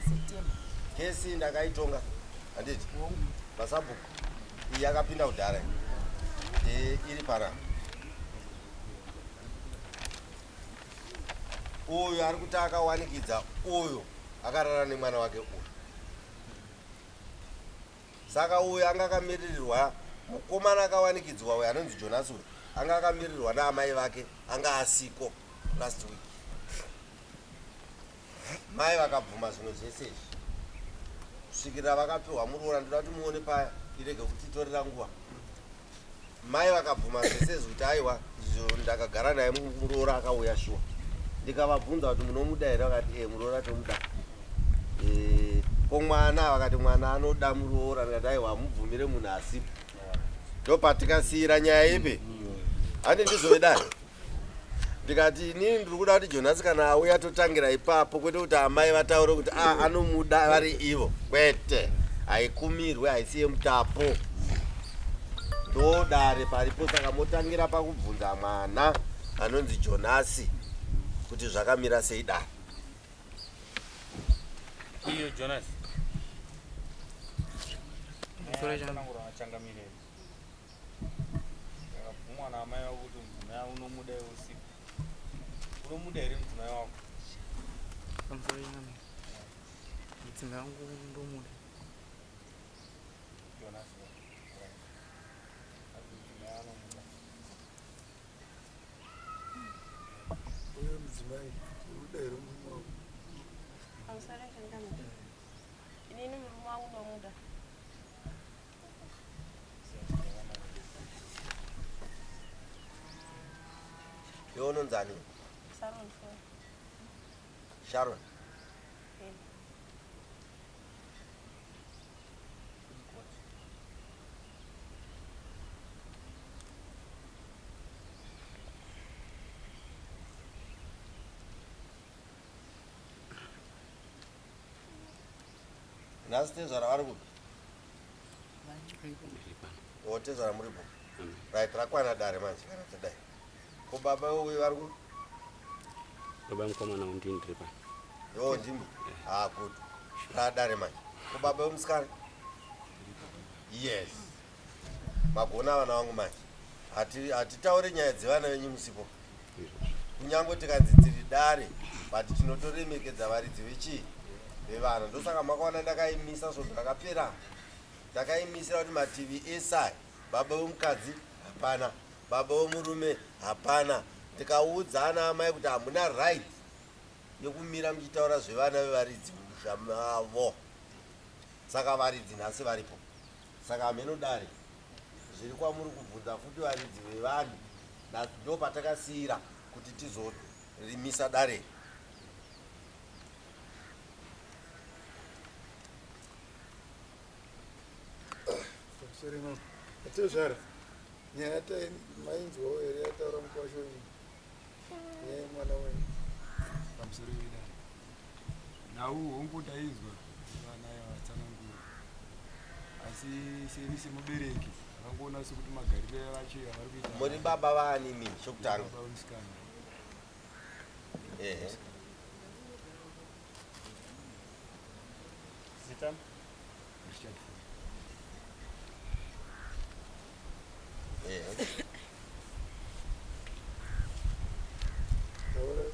September. Kesi ndakaitonga handiti masabhuku iyi yakapinda kudhara iyi iri panapa. Uyu ari kuti akawanikidza uyu akarara nemwana wake uyu. Saka uyu anga akamiririrwa mukomana akawanikidzwa uyu anonzi Jonas uyu anga akamirirwa naamai vake anga asiko last week. Mai vakabvuma zvimwe zvese izvi kusvikira vakapiwa muroora. Ndoda kuti muone paya irege kutitorera nguva. Mai vakabvuma zvese izvi kuti aiwa ndakagara naye muroora akauya shuwa. Ndikavabvunza kuti munomuda here vakati e muroora tomuda. E, ko mwana vakati mwana anoda muroora ndikati aiwa hamubvumire munhu asipo. Ndopatikasiyira nyaya ipi? Handi ndizvo vedare. Ndikati inini ndiri kuda kuti Jonasi kana auya totangira ipapo kwete kuti amai vataure kuti ah, anomuda vari ivo kwete haikumirwe haisi yemutapo ndodare paripo saka motangira pakubvunza mwana anonzi Jonasi kuti zvakamira sei dare. Iyo Jonasi. Changamire. Ndakabvumwa naamai vako kuti mudzimai wako unomuda iwe usiku. Unomuda here mudzimai wako? Pamusoro changamire. Mudzimai wangu ndomuda. Jonas. Right. Asi mudzimai anomuda. Uye mudzimai unoda here murume wako? Pamusoro changamire. Inini murume wangu ndomuda. Iwe unonzani? Sharon Foy. Sharon. Eh. Nhasi tezvara vari kupi? O tezvara muripo. Right, rakwana dare manje kana tadai. Ko baba uyu vari kupi? Baba mukomana ndini ndiri pano. Yo ndimi. Ah good. Radare manje. Ko baba wemusikana? Yes. Magona vana vangu manje. Hati hatitaure nyaya dzevana venyu musipo. Kunyange tikanzi tiri dare but tinotoremekedza varidzi vechii vevana. Ndosaka makaona ndakaimisa svondo rakapera. Ndakaimisira kuti mativi ese aya baba vemukadzi hapana, baba vemurume hapana. Ndikaudza ana amai kuti hamuna right yekumira muchitaura zvevana vevaridzi mumusha mavo. Saka varidzi nhasi varipo. Saka hameno dare zviri kwamuri kubvunza futi varidzi vevanhu ndo patakasiira kuti tizorimisa dare. Pamusoro imamo. Atezvara. Nyaya tai mainzwawo here yataura mukwasha wenyu? Nyaya yemwana wenyu. Pamusoro vedare. Nhau hongu ndainzwa vana vatsanangura. Asi seni semubereki vakangoona sekuti magariro acho avari kuita. Muri baba vaani imi chokutanga? Baba vemusikana. Ehe. Zita? Richard Ford. Ehe. Taura.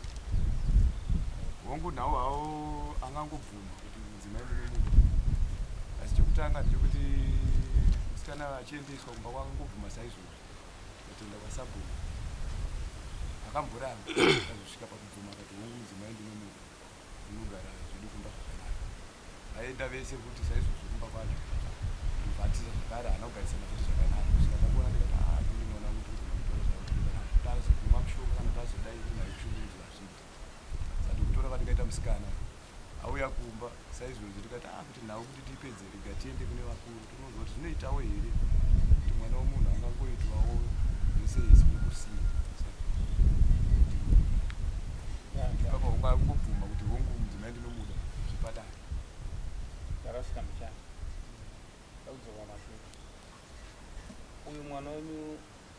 Hongu nhau hawo angangobvuma kuti mudzimai ndinomuda. Asi chekutanga ndechekuti musikana achiendeswa kumba kwake angobvuma saizvozvo. Akatoenda kwasabhuku. Akamboramba akazosvika pakubvuma akati hongu mudzimai ndinomuda. Tinogara zvedu kumba zvakanaka. Vaenda vese futi saizvozvo kumba kwacho. Ndobva atiza zvakare haana kugarisana futi zvakanaka. Kusvika ndakuona ndikati haa ini mwana wangu tiri kugona kutora zvavo kana tazoguma mushonga kana tazodai munhu aikushungurudzwa hazviiti. Saka ndikutora kwandikaita musikana auya kumba saizvozvo tikati ah kuti nhau kuti tiipedze rega tiende kune vakuru tinonzwa kuti zvinoitawo here kuti mwana wemunhu angangoitwawo zvese izvi nekusiya. Ipapa hongu akungobvuma kuti hongu mudzimai ndinomuda zvepadare. Ndarasika mbichana. Ndakudzoka mashure. Uyu mwana wenyu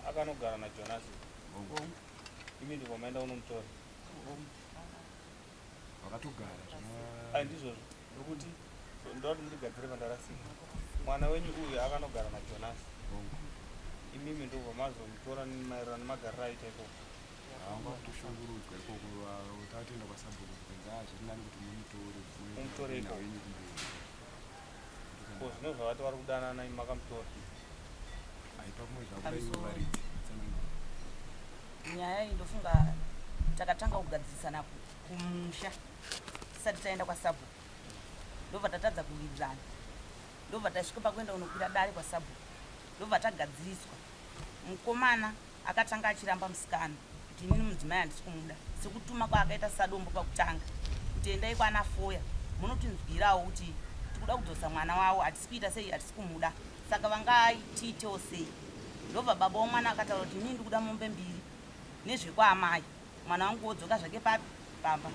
akanogara naJonasi. Hongu. Imi ndiko maenda kunomutora. Vakatogara zvina Ai ndizvozvo. Ndokuti ndoda kuti mundigadzire pandarasika. Mwana wenyu uyu akanogara naJonasi. Imimi ndobva mazomutora maererano nemagariro aita ikoko. Haanga kutoshungurudzwa ikoko tatoenda kwasabhuku zvikanzi ah zviri nani kuti mumutore Mumutore ikoko. wenyu kumberi. Ko zvino zvavati vari kudanana imi makamutora. Aipa kumwe zvakuda ivo Pamusoro. varidzi tsanangura. Nyaya iyi ndofunga takatanga kugadzirisana kumusha tisati taenda kwasabhuku, ndobva tatadza kuwirirana, ndobva tasvika pakuenda kunokwira dare kwasabhuku, ndobva tagadziriswa. Mukomana akatanga achiramba musikana kuti inini mudzimai handisi kumuda, sekutuma kwaakaita sadombo pakutanga kuti endai kwana Foya munotinzwirawo kuti tikuda kudzosa mwana wavo, hatisi kuita sei, hatisi kumuda, saka vangatiitewo sei. Ndobva baba womwana akataura kuti inini ndikuda mombe mbiri nezvekwaamai, mwana wangu wodzoka zvake papi pamba.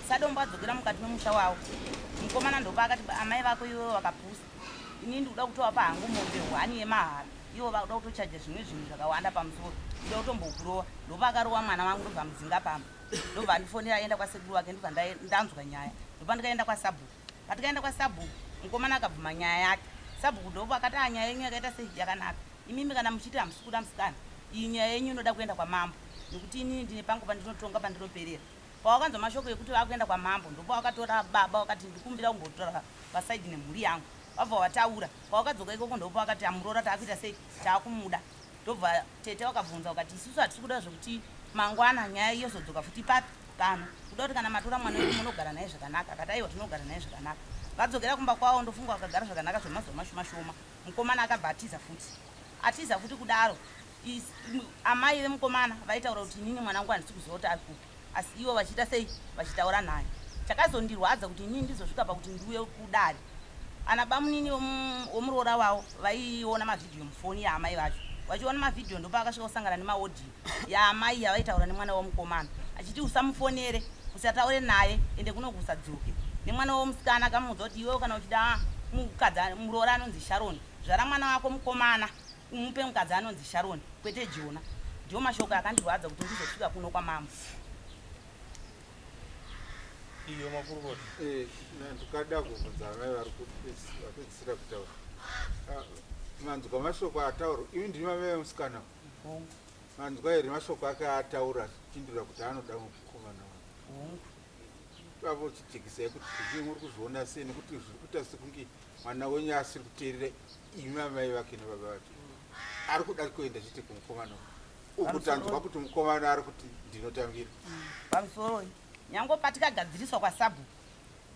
Sadombo adzokera mukati memusha wavo, mukomana ndopa akati amai vako iwewe vakapusa, inini ndikuda kutovapa hangu mombe hwani yemahara, ivo vakuda kutochaja zvimwe zvinhu zvakawanda pamusoro, kuda kutombokurova. Ndopa akarowa mwana wangu, ndobva mudzinga pamba, ndobva andifonera aenda kwasekuru wake, ndobva ndanzwa nyaya, ndopa ndikaenda kwasabhuku. Patikaenda kwasabhuku, mukomana akabvuma nyaya yake. Sabhuku ndopa akati ah, nyaya yenyu yakaita sei, yakanaka, imimi kana muchiti hamusi kuda musikana, iyi nyaya yenyu inoda kuenda kwamambo, nekuti inini ndine pangu pandinotonga pandinoperera. Pawakanzwa mashoko ekuti vakuenda kwamambo, ndopa wakatora baba wakati ndikumbira kumbotora pasaidi nemhuri yangu, vabva vataura. Pawakadzoka ikoko ndopa wakati amuroora taakuita sei, taakumuda. Ndobva tete wakabvunza wakati isusu hatisi kuda zvekuti mangwana nyaya iyozodzoka futi papi pano, kuda kuti kana matora mwana wenyu munogara naye zvakanaka. Akati aiwa, tinogara naye zvakanaka. Vadzokera kumba kwavo, ndofunga vakagara zvakanaka zvemazuva mashoma shoma, mukomana akabva atiza futi. Atiza futi kudaro, amai vemukomana vaitaura kuti inini mwana wangu handisi kuziva kuti ari kupi, asi ivo vachiita sei, vachitaura naye. Chakazondirwadza kuti inini ndizosvika pakuti ndiuye kudare, ana bamunini womuroora wavo vaiona mavhidhiyo mufoni yaamai vacho. Vachiona mavhidhiyo ndopaakasvika kusangana nemaodhiyo yaamai yavaitaura nemwana womukomana, achiti usamufonere, usataure naye, ende kunoku usadzoke. Nemwana womusikana akamuudza kuti iwewe kana uchida mukadzi muroora anonzi Sharon, zvara mwana wako mukomana umupe mukadzi anonzi Sharon, kwete Jona. Ndiwo mashoko akandirwadza kuti ndizosvika kuno kwamambo. Iyo makurukota. Ndikada kubvunza amai vari vapedzisira kutaura. Ah, manzwa mashoko ataura, imi ndimi amai vemusikana, manzwa here mashoko ake ataura achipindura kuti anoda mukomana wake? Hongu. Ipapo chijekisai kuti zvii muri kuzviona sei, nekuti zviri kuita sekunge mwana wenyu asiri kuteerera imi amai vake nebaba vacho, ari kuda kuenda chete kumukomana uku. Tanzwa kuti mukomana ari kuti ndinotambira. Pamusoroi, nyange patikagadziriswa kwasabhuku,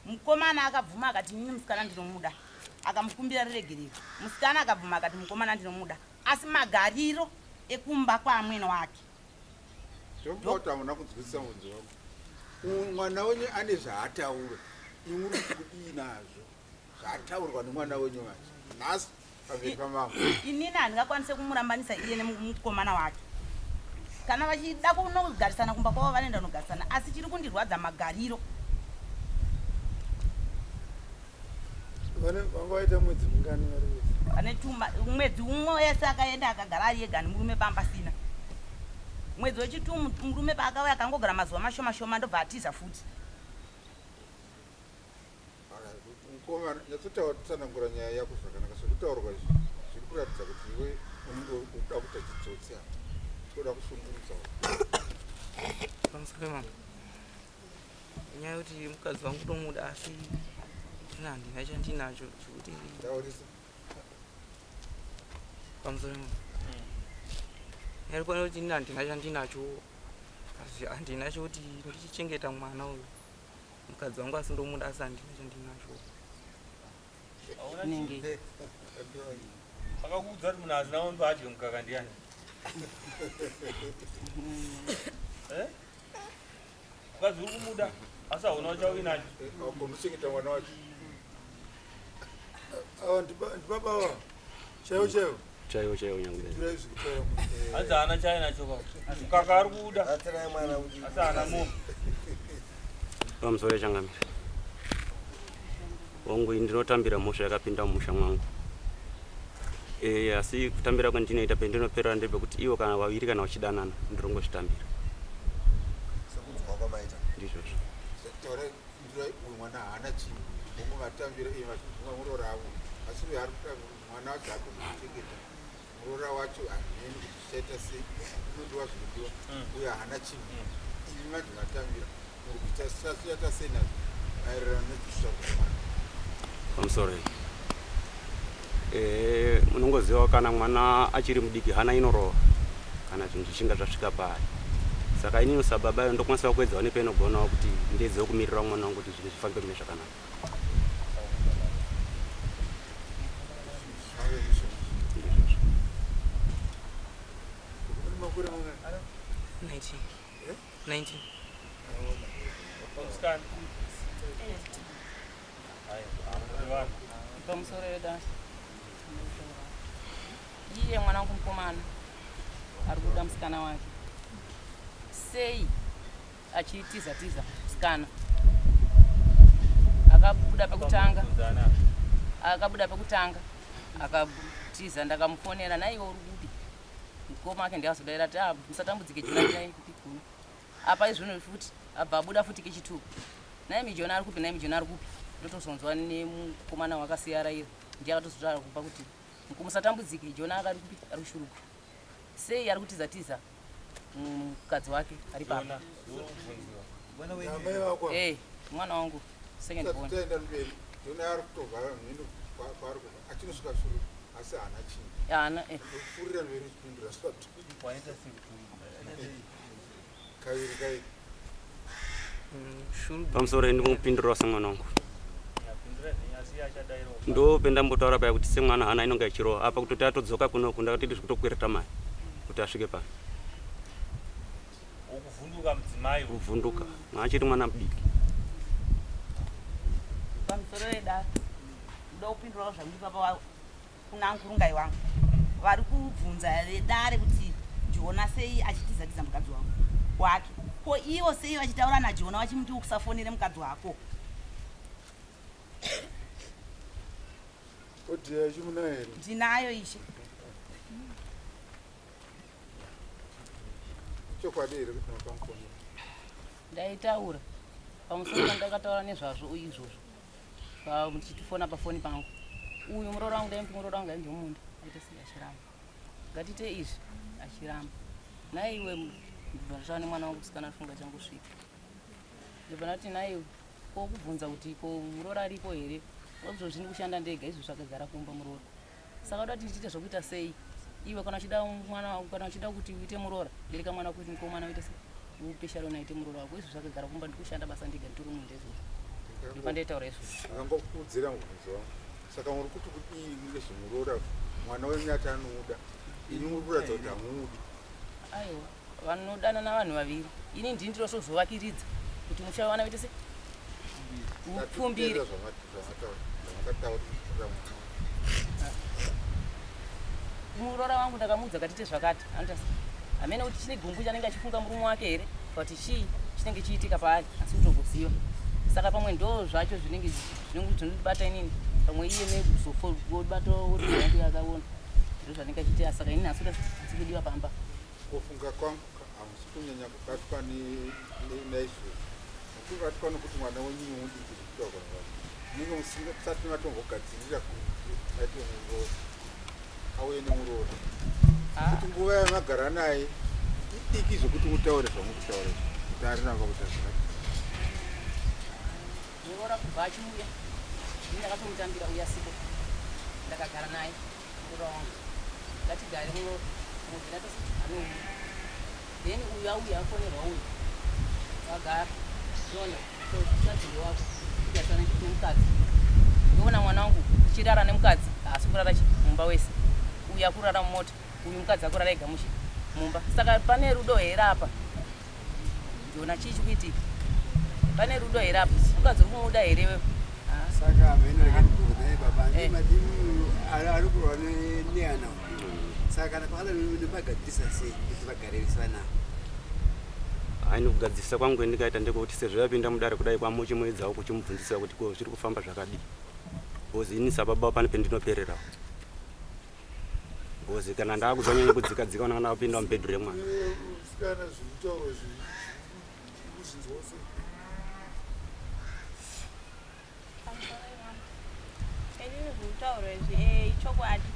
mukomana akabvuma akati inini musikana ndinomuda, akamukumbira ruregerero. Musikana akabvuma akati mukomana ndinomuda, asi magariro ekumba kwaamwene wake. Ndokuva kuti hamuna kunzwisisa mubvunzo wangu. Mwana wenyu ane zvaataura, imwi muri kuti kudii nazvo zvaataurwa nemwana wenyu manje nhasi pamberi pamambo? Inini handingakwanise kumurambanisa iye nemukomana wake. Kana vachida kunogarisana kumba kwavo vanoenda kunogarisana, asi chiri kundirwadza magariro. Vanga vaita mwedzi mingani vari vese? Ane tuma mwedzi umwe wese akaenda akagara ari ega nemurume pamba sina. Mwedzi wechitu murume paakauya akangogara mazuva mashoma shoma ndobva atiza futi. Mukomana, nyatsotaura, tsanangura nyaya yako zvakanaka. Zvekutaurwa izvi zviri kuratidza kuti iwe unenge uri kuda kuita chitsotsi apa, kuda kushungurudza. Pamusoro pemambo, nyaya yekuti mukadzi wangu tomuda, asi ina handina chandinacho zvekuti Taurisa. Pamusoro pemambo, nyaya iri kuti ina handina chandinacho, asi handina chokuti ndichichengeta mwana uyu mukadzi wangu, asi ndomuda, asi handina chandinacho. Nenge. Akakuudza kuti munhu asina mombe adye mukaka ndiani? Eh? Mukadzi uri kumuda asi hauna chauinacho. Unochengeta mwana wacho. Awa ndibaba wa chaivo chaivo? Chaivo chaivo, nyangwe. Ndirai zvekutaura munhu. Hanzi haana chainacho pa mukaka ari kuuda, Batsirai mwana kuti asi haana mombe. Pamusoro yechangamire, hongu, ndinotambira mhosva yakapinda mumusha mwangu. Asi kutambira kwandinoita pendinoperera ndepekuti ivo kana vaviri kana vachidanana, ndinongozvitambira. Sekunzwa kwamaita. Ndizvozvo. Taura, ndirai, uyu mwana haana chinhu. Hongu matambira iye machibvuma muroora avo asi uyo ari kuda mwana wacho agone kuchengeta muroora wacho hamheni kuti zvichaita sei unodiwa zvinodiwa uyo haana chinhu imi manje matambira muri kuita zvichaita sei nazvo maererano nezvitsvago mwana. Pamusoro iyi eh, munongoziva kana mwana achiri mudiki hana inorova kana zvinhu zvichinga zvasvika paari saka inini sababa iyo ndokwanisa kuedzawo nepainogonawo kuti ndiedzewo kumirira mwana wangu kuti zvinhu zvifambe mune zvakanaka. Ndizvozvo. 19 19. Musikana. Pamusoro yedasi, iye mwana wangu mukomana ari kuda musikana wake, sei achitiza tiza musikana? Akabuda pekutanga, akabuda pekutanga akatiza. Ndakamufonera, naiwe uri kupi? Mukoma wake ndiazodaira ti, ah, musatambudzike, Jona ndinai kupi kuno apa. Izvino futi abva abuda futi kechitu, naimi Jona ari kupi? Naimi Jona ari kupi? Ndotozonzwa nemukomana wakasiyaraira, ndiye akatozotaura kupa kuti musatambudzike, Jona akari kupi? Ari kuShurugwi. Sei ari kutiza tiza mukadzi wake ari papa? Amai vako? Eh, mwana wangu second born. Taenda mberi, Jona ari kutobva mhino kwaari kubva achinosvika Shuru asi haana chinhu. Haana, eh. Ndopfuurira mberi uchipindura svatu kaviri kaviri. Pamusoro, ndimupindurawo semwana wangu, ndo pendambotaura paya kuti semwana hana inonga ichirova. Apa kutoti atodzoka kunoku, ndakatoti zvekutokwereta mari kuti asvike pano. Ukuvhunduka mudzimai. Kuvhunduka, achiri mwana mudiki. Pamusoro yedasi, ndoda kupindurawo zvangu ipapa kuna nkurungai wangu vari kubvunza vedare kuti Jona sei achitizatiza mukadzi wangu wake. Ko ivo sei vachitaura naJona vachimuti ukusafonere mukadzi wako? Audio yacho munayo here? Ndinayo, ishe. Chokwadi here kuti makamufonera? Ndaitaura pamusoro pandakataura nezvazvo izvozvo muchitifona pafoni pangu. Uyu muroora wangu, ndaimuti muroora wangu ainzi munda aite sei, achiramba. Ngatiite izvi, achiramba. Naiwe ndibva nemwana wangu musikana afunga changosvika, ndibva ndati naiwe kokubvunza kuti ko muroora aripo here? Izvozvi ndikushanda ndega, izvo zvakagara kumba muroora. Saka uda kuti tiite zvokuita sei? Iwe kana uchida mwana wako, kana uchida kuti uite muroora, bereka mwana wako kuti mukomana uite sei, upe Sharoni aite muroora wako. Izvo zvakagara kumba, ndikushanda basa ndega, nditori munhu izvozvo. Ndopandaitaura izvozvo. Ndakangokuudzira mubvunzo wangu. Saka muri kuti kudii nezvemuroora? Mwana wenyu ati anomuda, ini muri kuratidza kuti hamumudi. Aiwa, vanodanana vanhu vaviri. Ini ndini ndinotozovakiridza kuti musha wana uite sei, upfumbire. Zvamakataura mwana. Muroora wangu ndakamuudza katite zvakati, anoita sei? Hamene kuti chine gumbu chanenge achifunga murume wake here, kuti chii chinenge chiitika paari, asi kutokuziva. Saka pamwe ndo zvacho zvinenge zvinondibata inini, pamwe iye nekuzobata wangu yakaona ndo zvanenge achiita. Saka inini asi kudiwa pamba. Kufunga kwangu, hamusi kunyanya kubatwa naizvozvo. Mukubatwa nokuti mwana wenyu mudiki zvekutaurwa navanhu, munenge musati matombogadzirira kuti aite muroora, auye nemuroora, kuti nguva yamagara naye idiki zvekuti mutaure zvamukutaura izvi kuti ariramba kuita zvakati. Muroora kubva achiuya, ini ndakatomutambira uya sipo, ndakagara naye muroora wangu. Ngatigare muroora mubvira tose, anouya. Then uyu auya, afonerwa uyu, vagara ona mukadzi wako kugasana nemukadzi. Ndoona mwana wangu tichirara nemukadzi, haasi kurara chi mumba wese. Uyu akurara mumota, uyu mukadzi akurara ega mushe mumba. Saka pane rudo here apa? Ndiona chii chikuitika? Pane rudo here apa? Mukadzi uri kumuda here wewe? Saka amene rekandibvunza baba, madini ari kurwa neana, saka kana pakadaro nemagadzirisa sei kuti vagare vese vanavo? Haini, kugadzirisa kwangu ndikaita ndekuti sezvo yapinda mudare kudai, kwamuchimuedzawo kuchimubvunzisa kuti ko zviri kufamba zvakadii, because ini sababa pane pendinopererawo, because kana ndaakuzonyanya kudzika dzika kana ndakupinda mubhedhu remwana. Musikana, zviri kutaurwa kuzvinzwa sei? Pamusoro. Inini zvekutaura izvi eh ichokwadi.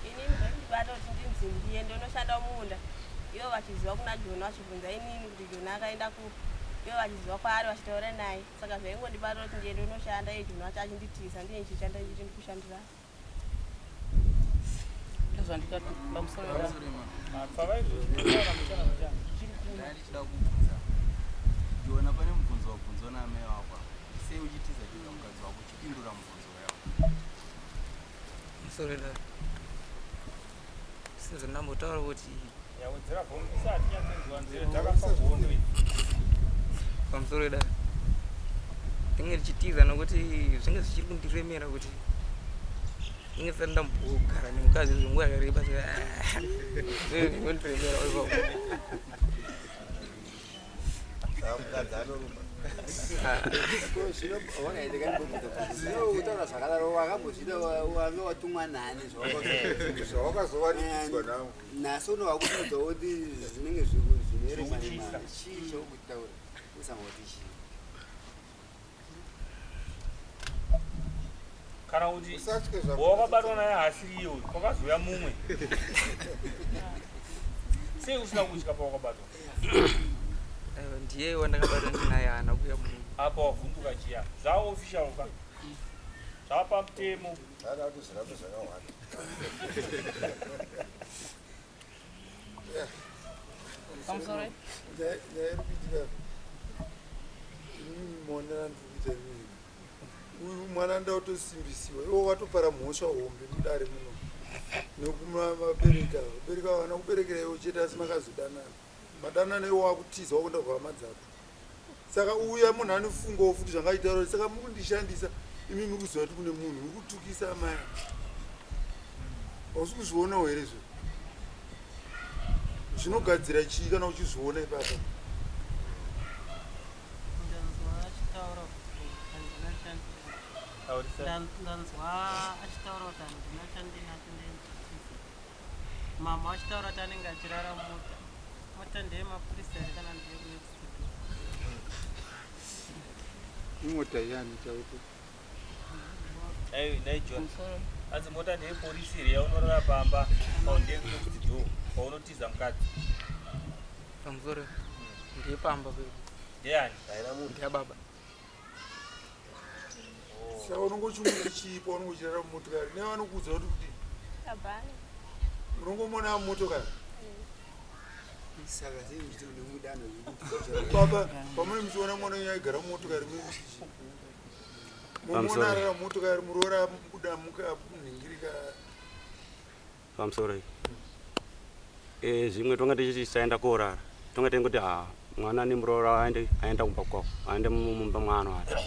Inini zvandibata kuti ndinzi ndiende unoshanda mumunda. Ivo vachiziva kuna Jona vachibvunza inini kuti Jona akaenda kupi. Ivo vachiziva kwaari vachitaura naye. Saka zvaingondibata kuti ndiende unoshanda iye Jona wacho achinditiza ndiye ndichishanda ndichiti ndikushandira. Ndozvandikati pamusoro Ndichida kubvunza Jona, pane mubvunzo wabvunzwa naamai vako apa. Sei uchitiza tiza mukadzi wako? Chipindura mubvunzo yako. Musoro dare. Sinzi ndambotaura kuti Yawedzera volume isati nyatsonzwa nzeve dzakafa hondo idzi. Pamusoro dare. Ndinge ndichitiza nokuti zvinge zvichiri kundiremera kuti ndinge ndisati ndambogara nemukadzi zvenguva yakareba zvinondiremera ipapo. Mukadzi anoruma. Zvinotaura zvakadaro wakambozvida wanga watumwa nani Zvawakazowanikidzwa nawo. Nhasi unovakuudza kuti zvinenge zvinerema chii chokutaura usangoti chii. Kana kuti wawakabatwa naye haasiri iye uyu, kwakazouya mumwe. Sei usina kutya pawakabatwa? Aiwa, ndiye wandakabatwa ndinaye haana kuuya mumwe. Apa wavhunduka chiya. Zvava official ka. Zvava pamutemo. Zvada kuti zvirambe zvakawanda. Pamusoro. Nyaya iri kuitika inini maonero andiri kuita inini uyu mwana anoda kutosimbisiwa iwo watopara mhosva hombe mudare muno nekumabereka vabereka vana kuberekera iwo chete asi makazodanana madanana iwo wakutiza wakuenda kuhama dzako saka uya munhu anofungawo futi zvangaitaura saka muri kundishandisa imi muri kuziva kuti kune munhu muri kutukisa amai hausi kuzvionawo here izvo zvinogadzira chii kana uchizviona ipapa Ndanzwa achitaura kuti handina Taurisa. Ndanzwa achitaura kuti handina chandinacho ndenditiza. Mama achitaura kuti anenge achirara mota. Mota ndeyemapurisa here kana ndeyekunext door? Imota yani chaipo. Ai, nai John. Hanzi mota ndeyepolisi here yaunorara pamba or ndeyekunext door paunotiza mukadzi? Pamusoro ndeyepamba pedu. Ndeyani? Ndeyababa. Saka unongochimuti chii paunenge uchirara mumotokari nevanokuudza kuti kuti Hapana. unongomona mumotokari Saka sei uchiti unomudana baba pamune muchiona mwana wenyu aigara mumotokari mune muchichi mumuona Pamusoro. arara mumotokari muroora buda mukanhingirika Pamusoro iyi. Eh, zvimwe tonga tichiti tisaenda koorara tonga tingoti ha mwana nemuroora aende aenda kumba kwavo aende mumba mwaano ata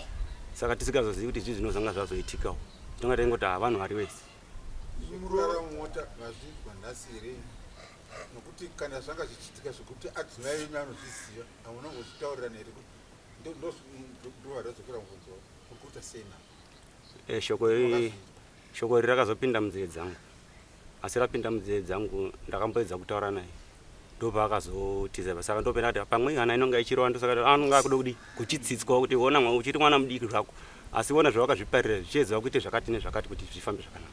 saka tisingazozivi kuti zvii zvinozanga zvazoitikawo tonga tingoti ha vanhu vari vese. Kurara mumota mazvinzwa nhasi here nokuti kana zvanga zvichiitika zvekuti adzimai venyu anozviziva hamuna kuzvitaurirana here kuti ndovadadzokera mubvunzo uri kuita sei navo? Eh, shoko iri rakazopinda munzeve dzangu asi rapinda munzeve dzangu ndakamboedza kutaura naye ndopaakazotiza saka ndopenda kuti pamwe hana inonga ichirova ndosaka anonga akuda kudi kuchitsitswa kuti ona uchiri mwana mudiki zvako asi ona zvawakazviparira zvichiedzawo kuite zvakati nezvakati kuti zvifambe zvakanaka.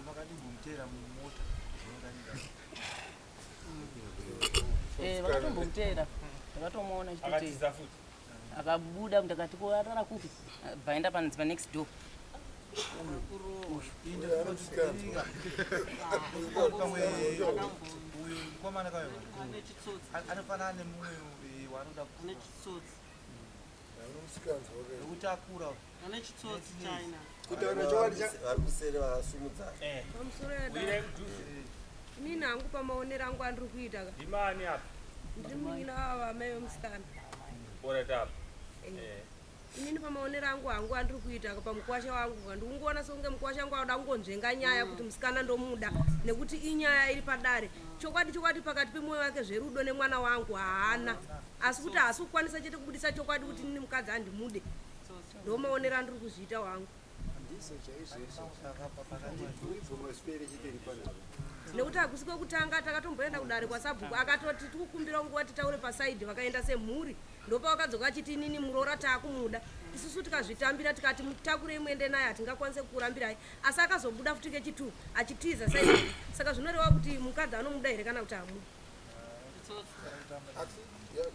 Makadimbomutera mumota? Eh, vakatombomutera ndakatomuona Akatiza achitotera futi. Akabuda ndakati ko arara kupi bva aenda panzi panext door. Pamwe uyu mukomana kayo anofanana nemumwe waanoda nekuti akura. Ane chitsotsi china. Kutaura chokwadi Vari kuseri vakasumudza. Pamusoro yadare. Inini hangu pamaonero angu andiri kuita ka. Ndimani apa? Ndiri munin'ina wava amai vemusikana. Alright apa. Eh. Inini pamaonero angu hangu andiri kuita ka pamukwasha wangu ka ndikungoona sekunge mukwasha wangu auda kungonzvenga nyaya kuti musikana ndomuda nekuti inyaya iri padare. Chokwadi chokwadi pakati pemwoyo wake zverudo nemwana wangu haana asi kuti haasi kukwanisa chete kubudisa chokwadi kuti inini mukadzi handimude. Ndo maonero andiri kuzviita wangu. Ndizvo chaizvo izvo ibvuma zvipere chete ripanapa. Nekuti hakusi kwekutanga takatomboenda kudare kwasabhuku akatoti tikukumbira nguva titaure paside vakaenda semhuri ndopavakadzoka achiti inini muroora taakumuda. Isusu tikazvitambira tikati mutakurei muende naye hatingakwanise kukurambirai asi akazobuda futi kechitu achitiza saizvozvo. Saka zvinoreva kuti mukadzi anomuda here kana kuti hamudi? Asi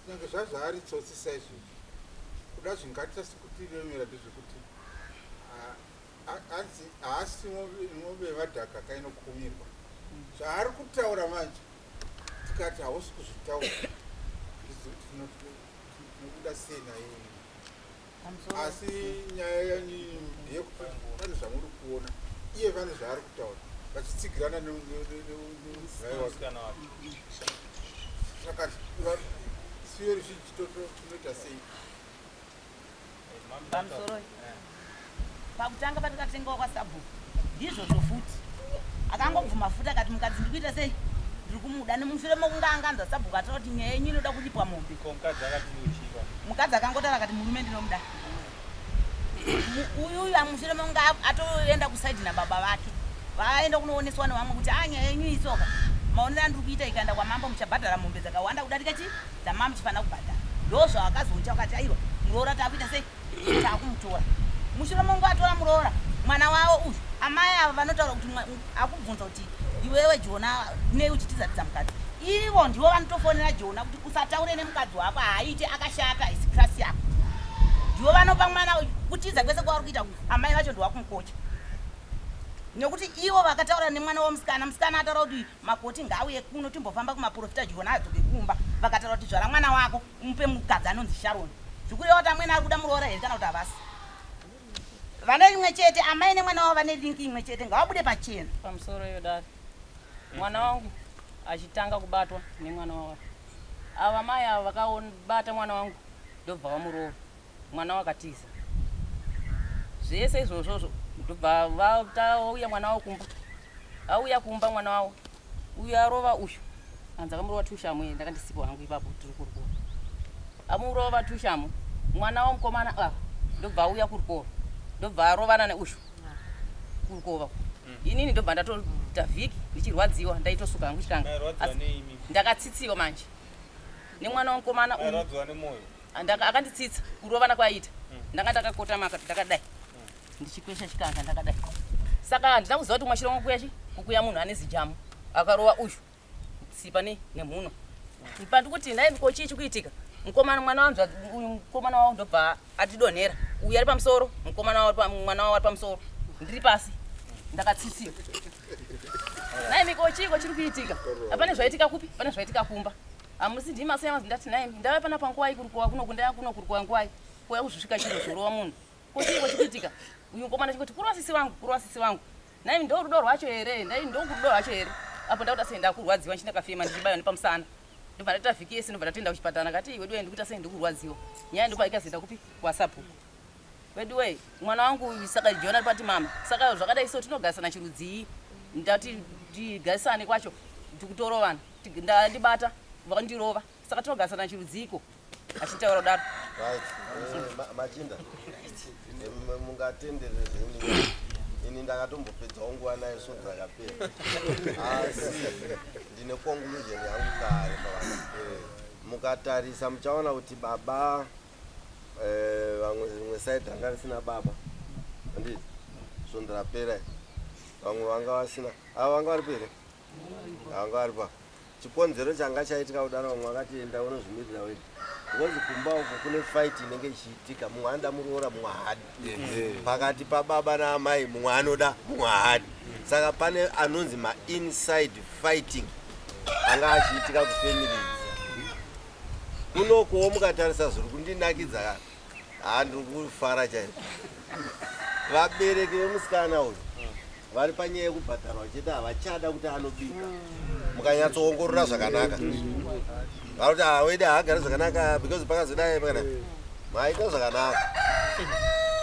kunyange zvazvo ari tsotsi saizvozvo, kuda zvingaita sekutiremera ndezvekuti hanzi haasi mombe yemadhaka kainokumirwa. Zvaari kutaura manje tikati hausi kuzvitaura, handizivi kuti tinobuda sei naye. Asi nyaya yanyu ndeyekuti pane zvamuri kuona, iye pane zvaari kutaura vachitsigirana nemudzimai wake. Saka siyo ruzhinji tinoita sei? Pamusoro pakutanga patakatengawo kwasabhuku ndizvozvo futi akangobvuma futi akati mukadzi ndikuita sei ndiri kumuda nemushure mokunge anganzwa sabhuku ataura kuti nyaya yenyu inoda kuripwa mombe mukadzi akangotaura akati murume ndinomuda uyu uyu amushure mokunge atoenda kusaidi nababa vake vaenda kunooneswa nevamwe kuti a nyaya yenyu itsoka maonero andiri kuita ikaenda kwamambo muchabhadhara mombe dzakawanda kudarika chi dzamama muchifanira kubhadhara ndozvavakazoita vakati aiwa muroora takuita sei takumutora mushure mongu atora muroora mwana wavo uyu amai ava vanotaura kuti akubvunza kuti iwewe jona nei uchitizatidza mukadzi ivo ndivo vanotofonera jona kuti usataure nemukadzi wako haaite akashata haisi krasi yako ndivo vanopa mwana kutiza kwese kwavari kuita amai vacho ndiwakumukocha nekuti ivo vakataura nemwana wemusikana musikana ataura kuti Makoti ngaauye kuno timbofamba kumaporofita Jona adzoke kumba. Vakataura kuti zvara mwana wako umupe mukadzi anonzi Sharon. Zvikureva kuti amwene ari kuda muroora here kana kuti havasi? Vane imwe chete amai nemwana wavo vane link imwe chete ngavabude pachena. Pamusoro iyo dare. Mwana wangu achitanga kubatwa nemwana wavo. Ava mai ava vakabata mwana wangu ndobva vamurova. Mwana wakatiza. Zvese izvozvozvo ndobva vauya mwana wavo kumba. Auya kumba mwana wavo uyu arova uyu anzi akamurova tushamu iye ndakandisipo hangu ipapo tiri kurukoro amurova tushamu mwana wamukomana ah, ndobva auya kurukoro ndobva arovana neuyu kurukova inini ndobva ndatoita vhiki ndichirwadziwa ndaitosuka hangu chikanga ndakatsitsiwa manje nemwana wamukomana uyu akanditsitsa kurovana kwaaita ndanga ndakakotama ndakadai ndichikwesha chikanga ndakadai saka handina kuziva kuti mwachira kukuya chi kukuya munhu ane zijamu akarova uyu tsipa ne nemhuno pandikuti nhai ko chii chikuitika mukomana mwana wanzva uyu mukomana wavo ndobva atidonhera uyu ari pamusoro mukomana wavo mwana wavo ari pamusoro ndiri pasi ndakatsitsiwa nhai miko chiiko chiri kuitika hapane zvaitika kupi pane zvaitika kumba hamusi ndimi asi ndati nhai ndave pana panguwai kurikowa kuno ndaya kuno kurikowa nguwai kuya kuzvisvika chiro zvorova munhu Ko chiiko chikuitika? Uyu mukomana chingoti kurova sisi vangu, kurova sisi vangu. Nhai ndo rudo rwacho here? Nhai ndo rudo rwacho here? Apo ndakuta sei ndakurwadziwa ndakafema ndichibaywa nepamusana. Ndobva ndaita vhiki yese ndobva ndatoenda kuchipatara ndakati weduwe ndikuita sei ndikurwadziwa. Nyaya ndopa ikazoenda kupi? KwaSabhuku. Weduwe mwana wangu uyu saka Jona pati mama. Saka zvakadai so tinogarisana chirudzii? Ndati tigarisane kwacho tikutorovana. Ndandibata vakandirova. Saka tinogarisana chirudziiko? Achitaura kudaro. Right. Eh, machinda. Eh, mungatendere zvenyu. Ini ndakatombopedzawo nguva naye svondo rakapera. Asi ndine conclusion yangu kare pavana. Eh, mukatarisa muchaona kuti baba vamwe rimwe side ranga risina baba. Handiti? Svondo rapera. Vamwe vanga vasina. Ava vanga varipo here? Vanga varipo. Chikonzero changa chaitika kudaro vamwe vakati enda unozvimirira wega because kumba uko kune fight inenge ichiitika mumwe anoda muroora mumwe haadi pakati pababa naamai mumwe anoda mumwe haadi saka pane anonzi mainside fighting anga achiitika kufamily kunokuwo mukatarisa zviri kundinakidza haa ndiri kufara chaizvo vabereki vemusikana uyu vari panyaya yekubhadharwa chete havachada kuti anobika mukanyatsoongorora zvakanaka vari kuti awede haagari zvakanaka because pakazodai pakadai maita zvakanaka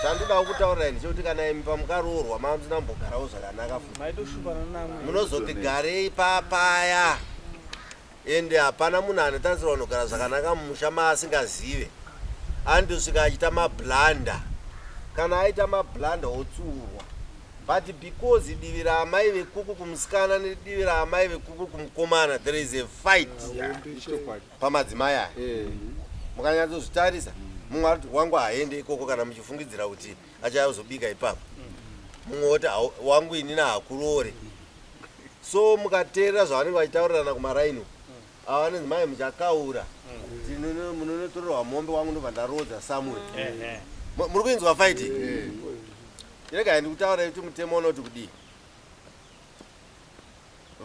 chandodawo kutaurira ndechekuti kana imi pamukaroorwa maa musina kumbogarawo zvakanaka futi munozoti garei papaya Ende hapana munhu anotarisirwa kunogara zvakanaka mumusha maasingazive. Anotosvika achiita mablunder. Kana aita mablunder otsiurwa. But because divi raamai vekuku kumusikana nedivi raamai vekuku kumukomana there is a fight pamadzimai aya. Mukanyatsozvitarisa. Mumwe arikuti wangu haende ikoko kana muchifungidzira kuti achazobika ipapo. Mumwe woti wangu inini hakuroore. So mukateerera zvavanenge vachitaurirana kumaraini uku, ava vanonzi mai muchakaura, munonotorerwa mombe, wangu ndobva ndaroodza somewhere. Muri kuinzwa fight? Regai ndikutaura kuti mutemo unoti kudii.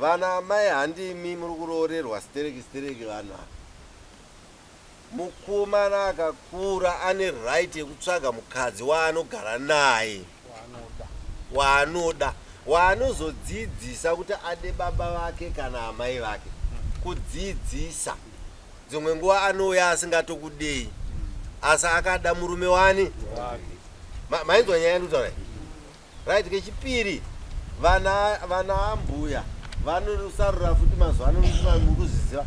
Vana amai, handimi muri kuroorerwa stereki stereki vanhu ava. Mukomana akakura ane right yekutsvaga mukadzi waanogara naye, waanoda, waanozodzidzisa kuti ade baba vake kana amai vake. Kudzidzisa, dzimwe nguva anouya asingatokudei, asi akada murume wani. Mainzwa nyaya yandikutaura iyi? Right. Kechipiri, vana ambuya vanosarura futi mazuva ano, muri kuzviziva,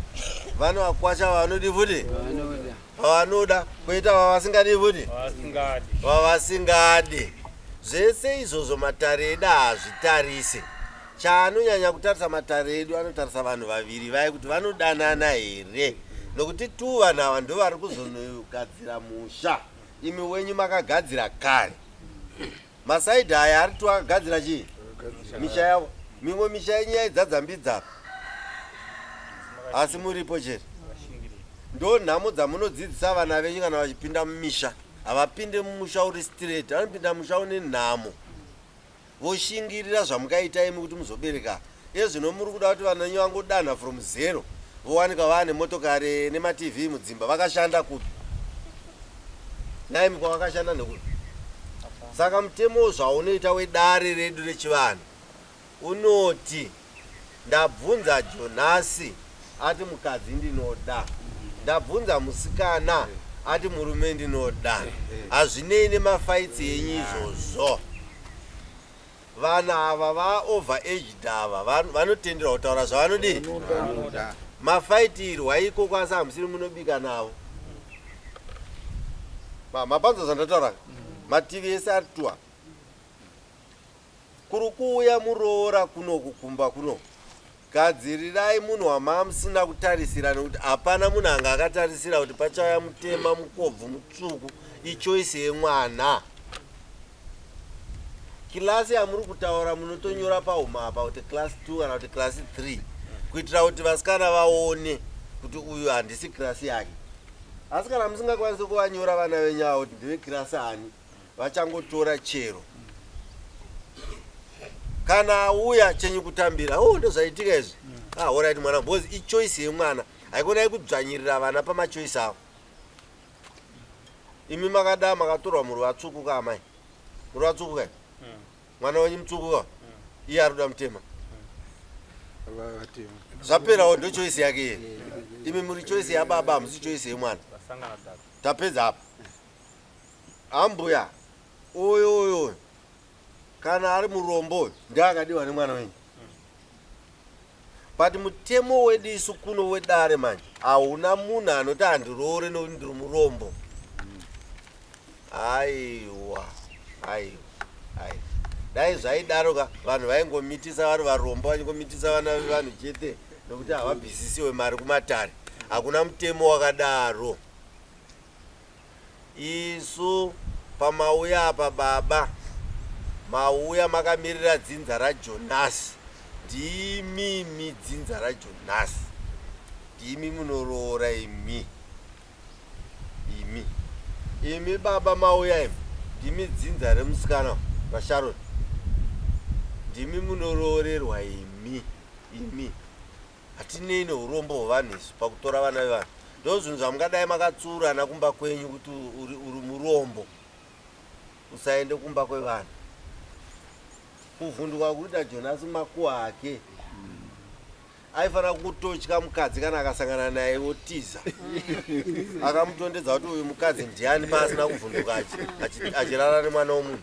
vane vakwasha vanodi futi vavanoda, kwoita vavasingadi futi vavasingadi. Zvese izvozvo matare edu haazvitarise. Chaanonyanya kutarisa matare edu, anotarisa vanhu vaviri vaye kuti vanodanana here, nokuti tu vanhu ava ndo vari kuzonogadzira musha. Imi wenyu makagadzira kare. Masaidhi aya ari tu akagadzira chii? Misha yavo. Mimwe misha yenyu yaidzadzambidza, asi muripo chete. Ndo nhamo dzamunodzidzisa vana venyu kana vachipinda mumisha. Havapinde mumusha uri straight, vanopinda musha une nhamo, voshingirira zvamukaita imi kuti muzobereka. Iye zvino muri kuda kuti vana venyu vangodanha from zero, vowanika vaane motokari nemaTV mudzimba. Vakashanda kupi naimi? Kwavakashanda nekupi? Saka mutemo zvaunoita wedare redu rechivanhu unoti, ndabvunza Jonasi, ati mukadzi ndinoda. Ndabvunza musikana, ati murume ndinoda. Hazvinei nemafights enyu izvozvo. Vana ava vaover aged ava vanotenderwa kutaura zvavanodii. Mafaitirwa ikoko, asi hamusiri munobika navo. Mapanzwa zvandataura? Mativi ese ari tuwa. Kuri kuuya muroora kunoku kumba kunoku, gadzirirai munhu wamamusina kutarisira, nekuti hapana munhu anga akatarisira kuti pachauya mutema, mukobvu, mutsvuku. Ichoice yemwana. Class yamuri kutaura, munotonyora pahuma apa kuti class 2 kana kuti class 3, kuitira kuti vasikana vaone kuti uyu handisi class yake. Asi kana musingakwanisi kuvanyora vana venyu avo kuti ndeve class ani, vachangotora chero kana auya chenyu kutambira. Oh, ndozvaitika izvi. Ah, alright mwana, because ichoice yemwana. Haikonai kudzvanyirira vana pamachoice avo. Imi makada makatorwa muri vatsvuku ka, amai? Muri vatsvuku ka? Mwana wenyu mutsvuku ka? Iye ari kuda mutema. Zvaperawo, ndo choice yake iye. Imi muri choice yababa, hamusi choice yemwana. Tapedza apa. Ambuya, uyu uyu kana ari murombo uyu ndeakadiwa nemwana wenyu, but mutemo wedu isu kuno wedare manje, hauna munhu anoti handiroore nokuti ndiri murombo. Aiwa, aiwa, aiwa, dai zvaidaro ka, vanhu vaingomitisa vari varombo, vachingomitisa vana vevanhu chete nokuti havabvisisiwe mari kumatare. Hakuna mutemo wakadaro. Isu pamauya apa, baba, mauya makamirira dzinza raJonasi. Ndimimi dzinza raJonasi, ndimi munoroora imi. Imi baba mauya imi, ndimi dzinza remusikana vaSharon, ndimi munoroorerwa imi. Imi hatinei neurombo hwevanhu isu pakutora vana vevanhu. Ndo zvinhu zvamungadai makatsurana kumba kwenyu kuti uri murombo usaende kumba kwevanhu. Kuvhunduka kuita Jonasi makuhwa ake, aifanira kutotya mukadzi kana akasangana naye wotiza. Akamutondedza kuti uyu mukadzi ndiani, paasina kuvhunduka achirara nemwana womunhu.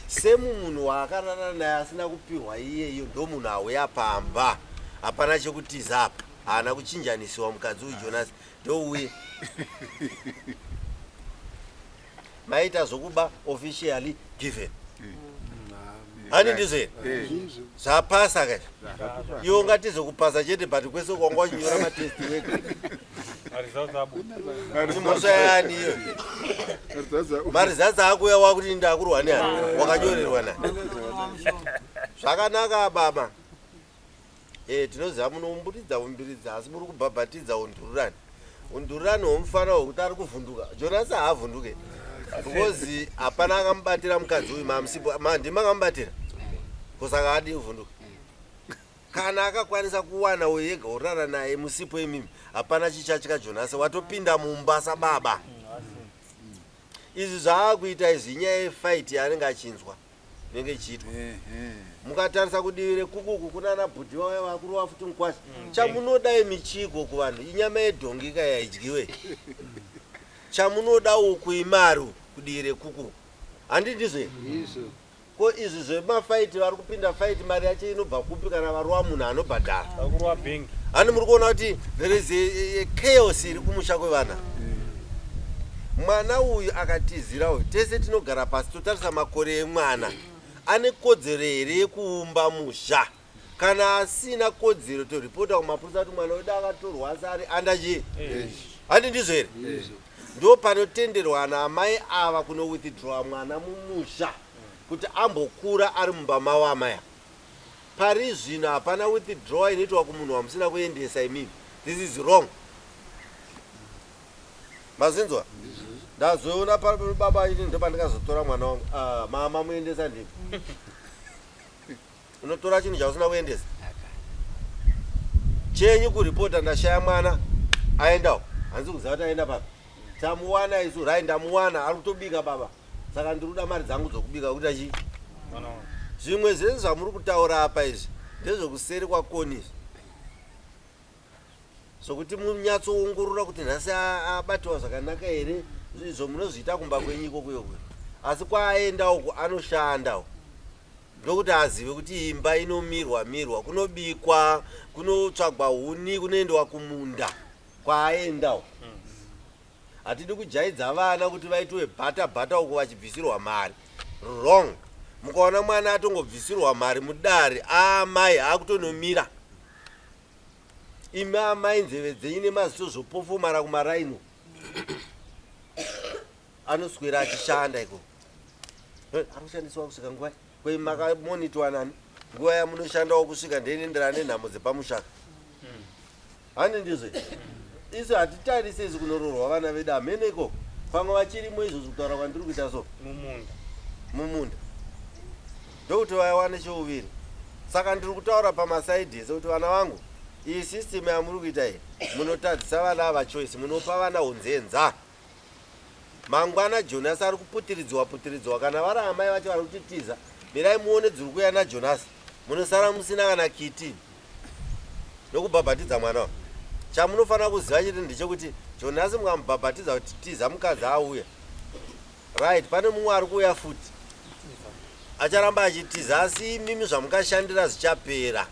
Semu munhu waakarara naye asina kupihwa iyeyo, ndo munhu auya pamba. Hapana chekutiza apa, haana kuchinjanisiwa mukadzi uyu. Jonasi ndouye maita zvokuba, officially given. Hani ndizvo here? Zvapasa kaizvo. Iwe ungatize kupasa chete, but kwese kwanga uchinyora matest wega. Imhosva yani iyo? Marizatsi akuuya wakuti ndakurwa neani wakanyorerwa nani? Zvakanaka baba. Eh, tinoziva munoumburidza umbiridza asi muri kubhabhatidza undururani. Undururani hwomufana hwekuti ari kuvhunduka. Jonasi haavhunduke. Because hapana akamubatira mukadzi uyu mamusipo. Ndimi akamubatira. Kusaka adii kuvhunduka. Kana akakwanisa kuwana uyo yega orara naye musipo imimi hapana chichatya Jonasi watopinda mumba sababa. Izvi zvaakuita izvi inyaya yefight yaanenge achinzwa inenge ichiitwa. Mukatarisa kudivi rekukuku kunana bhudhi vauya vakurova futi mukwasha. Chamunoda imi chiiko kuvanhu inyama yedhongi ka yaidyiwe. Chamunoda uku imari uku kudivi rekukuku. Handi ndizvo here? Ko izvi zvemafight vari kupinda fight mari yacho inobva kupi kana varova munhu anobhadhara? Vakurova bank. Hani muri kuona kuti there is a chaos iri kumusha kwevana. Mwana uyu akatizira uyu tese tinogara pasi totarisa makore emwana. Ane kodzero here yekuumba musha? Kana asina kodzero toripota kumapurisa kuti mwana wedu akatorwa asi ari under chii? Handi ndizvo here? Ndo panotenderwa ana amai ava kuno withdrawa mwana mumusha kuti ambokura ari mumba mavo amai ava. Pari zvino hapana withdraw inoitwa kumunhu wamusina kuendesa imimi. This is wrong. Mazinzwa? Ndazoona baba ini ndopandikazotora mwana wangu. Ah, mama muendesa ndimi. Unotora chinhu chausina kuendesa. Chenyu kuripota ndashaya mwana aendawo. Hanzi kuziva kuti aenda papi. Tamuwana isu right ndamuwana ari kutobika baba. Saka ndiri kuda mari dzangu dzokubika kuita chii? Zvimwe zvese zvamuri kutaura apa izvi ndezvekuseri kwakoni izvi. Zvokuti munyatsoongorora kuti nhasi abatiwa zvakanaka here izvo munozviita kumba kwenyu ikoko ikoko. Asi kwaaenda uko anoshanda uko. Ndokuti azive kuti imba inomirwa mirwa, kunobikwa, kunotsvagwa huni, kunoendewa kumunda kwaaenda uko. Hatidi kujaidza vana kuti vaitwe bhata bhata uko vachibvisirwa mari. Wrong. Mukaona mwana atongobvisirwa mari mudare, amai akutonomira. Imi amai nzeve dzenyu nemaziso zvopofomara kumaraini uko. Anoswera achishanda ikoko. Ari kushandiswa kusvika nguvai? Ko makamonitwa nani? Nguva yamunoshandawo kusvika ndeinoenderana nenhamo dzepamushaka. Handi ndizvo isu hatitarise isu kunoroorwa vana vedu hameno ikoko pamwe vachirimo izvozvo kutaura kwandiri kuita so mumunda mumunda ndokuti vawane chouviri saka ndiri kutaura pamasaidhi ese kuti vana vangu iyi system yamuri kuita iyi munotadzisa vana ava choice munopa vana unzenza Mangwana Jonasi ari kuputiridziwa putiridziwa kana vari amai vacho vari kutitiza mirai muone dziri kuuya naJonasi munosara musina kana kiti nokubhabhatidza mwana uyu. Chamunofanira kuziva chete ndechekuti Jonasi mukamubhabhatidza kuti tiza mukadzi auya right pane mumwe ari kuuya futi acharamba achitiza asi imimi zvamukashandira zvichapera.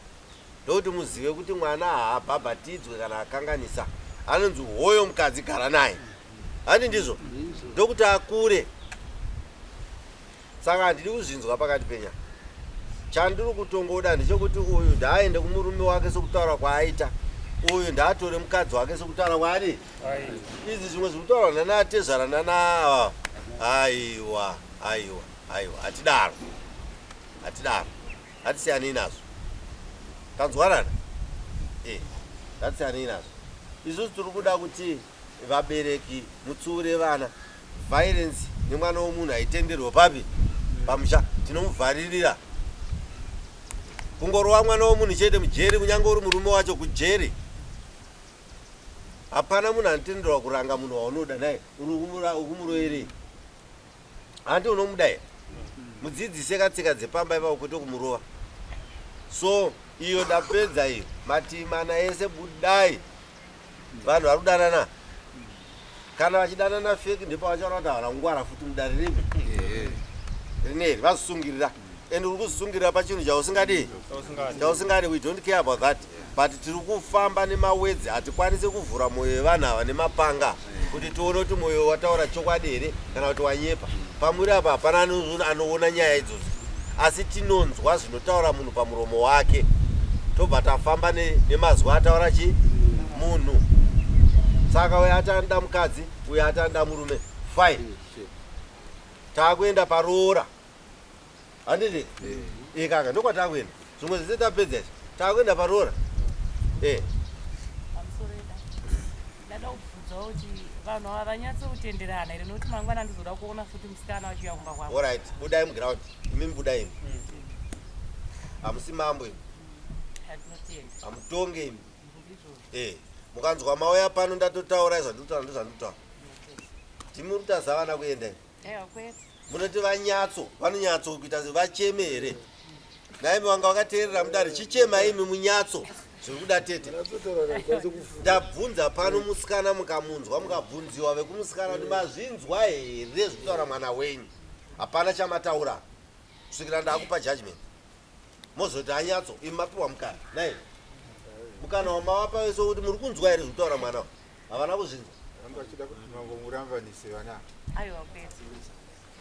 Ndokuti muzive kuti mwana haabhabhatidzwe kana akanganisa. Anonzi hoyo mukadzi gara naye. Handi ndizvo? Ndokuti akure. Saka handidi kuzvinzwa pakati penya. Chandiri kutongoda ndechekuti uyu ndaaende kumurume wake sokutaura kwaaita. Uyu ndaatore mukadzi wake sokutaura kwaari. Izvi zvimwe zviri kutaurwa nana atezvara nana ava. Aiwa, aiwa, aiwa. Hatidaro. Hatidaro. Ngatisiyanei nazvo. Tanzwanana? Eh, ngatisiyanei nazvo. Isusu tiri kuda kuti vabereki mutsiure vana. Violence nemwana wemunhu haitenderwe papi? Pamusha. Tinomuvharirira. Kungorova mwana wemunhu chete mujeri kunyange uri murume wacho kujeri. Hapana munhu anotenderwa kuranga munhu waunoda naye. Uri kumuroverei? Hanti unomuda here? Mudzidzise katsika dzepamba ipapo kwete kumurova. So iyo ndapedza iyo mativi mana ese budai. Vanhu vari kudanana. Kana vachidanana fake ndipo vachaona kuti havana kungwara futi mudare ripi. Rineri vazvisungirira. And uri kuzvisungirira pachinhu chausingadi. Chausingadi we don't care about that. But tiri kufamba nemawedzi hatikwanise kuvhura mwoyo yevanhu ava nemapanga kuti tione kuti mwoyo wataura chokwadi here kana kuti wanyepa. Pamuri apa hapana anoona nyaya idzodzo asi tinonzwa zvinotaura munhu pamuromo wake tobva tafamba nemazwi ataura chi munhu. Saka uyo ati anoda mukadzi, uyo ati anoda murume. Fine. Takuenda paroora. Handiti? Eh kaka ndokwatakuenda. Zvimwe zvese tapedza izvi. Takuenda paroora. Eh. Pamusoro eda. Ndada kubvunzawo kuti vanhu ava vanyatsokutenderana here nokuti mangwana ndizoda kuona futi musikana wachiuya kumba kwangu. Alright, budai muground. Imi budai imi. Hamusi mambo imi. Ndinotenda. Hamutonge imi. Ndizvozvo. Eh. Mukanzwa mauya pano ndatotaura zvandinotaura ndozvandinotaura. Ndimi muri kutadza vana kuenda imi. Aiwa kwete. Munoti vanyatso, vanonyatso kuita vacheme here? Naimi wanga wakateerera mudare, chichema imi munyatso zviri kuda tete. Ndabvunza pano musikana mukamunzwa mukabvunziwa vekumusikana kuti mazvinzwa here zvekutaura mwana wenyu. Hapana chamataura kusvikira ndakupa judgment. Mozoti anyatso imi mapiwa mukana. Nai mukana wamavapa wese kuti muri kunzwa here zvekutaura mwana uyu. Havana kuzvinzwa. Vanga vachida kuti mangomurambanise vana. Aiwa kwete.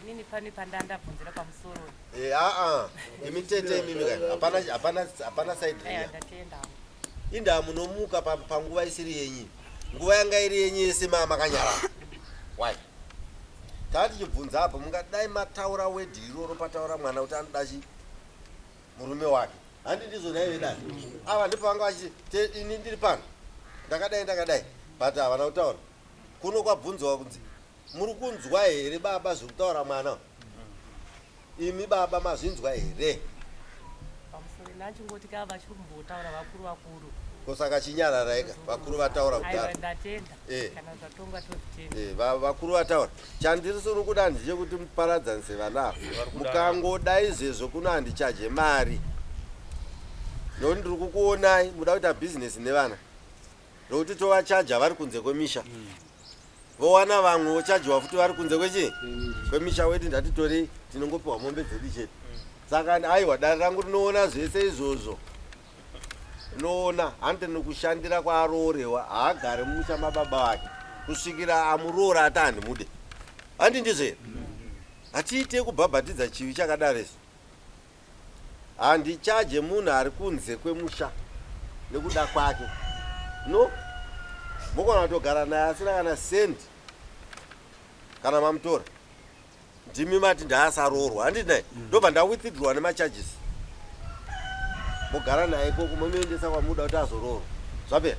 Inini pane pandandabvunzira pamusoro. Eh, aa, imi tete imimi kani. Hapana hapana hapana side Aiwa riya. ndatenda. Indaa munomuka panguva isiri yenyu. Nguva yanga iri yenyu yese maa makanyarara. Why? Taa tichibvunza apa mungadai mataura wedhi iroro pataura mwana kuti anoda chi murume wake. Handi ndizvo nhai vedare. Ava ndipo vanga vachiti ini ndiri pano. Ndakadai ndakadai. But havana kutaura. Kuno kwabvunzwa kunzi muri kunzwa here baba zviri kutaura mwana? Imi baba mazvinzwa here? Pamusoro ndachingoti kava vachiri kumbotaura vakuru vakuru. Kosaka chinyararaika vakuru vataura Aiwa kudhara. ndatenda. Eh. Kana zvatongwa tozvitenda. Eh, vakuru vataura. Chandiri kuda ndechekuti muparadzanise vana ava. Mukangoda izvezvo kuno handichaje mari. Nokuti ndiri kukuonai muda kuita bhizinesi nevana. Nokuti tovachaja vari kunze kwemisha. Vowana vamwe vochajiwa futi vari kunze kwechi? Kwemisha wedu ndatitorei tinongopiwa mombe dzedu chete. Saka aiwa dare rangu rinoona zvese izvozvo. Rinoona handi nokushandira kwaaroorewa haagari mumusha mababa vake kusvikira amuroora ati handimude. Handi ndizvo here? Hatiite kubhabhatidza chivi chakadaro isu. Handichaje munhu ari kunze kwemusha nekuda kwake. No. Mokona kutogara naye asina kana sendi kana mamutora. Ndimi mati ndaasaroorwa handiti naye ndobva ndawithdrawa nemacharges. Mogara naye ikoko momuendesa kwamuda kuti azoroorwa. Zvapera.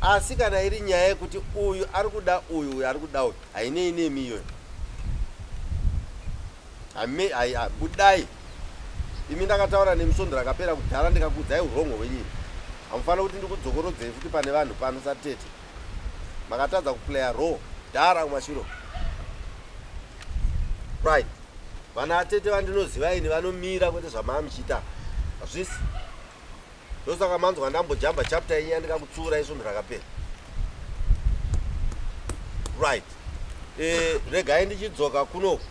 Asi kana iri nyaya yekuti uyu ari kuda uyu uyu ari kuda uyu hainei nemi iyoyo. Budai. Imi ndakataura nemi svondo rakapera kudhara ndikakuudzai urongo hwenyu. Hamufaniri kuti ndikudzokorodzei futi pane vanhu pano satete. Makatadza kuplaya role dhara kumashure. Right. Vana atete vandinoziva ini vanomira kwete zvamamuchiita. Hazvisi. Ndosaka manzwa ndambojamba chapter yenyu yandikakutsiurai svondo rakapera. Right. Regai ndichidzoka kunoku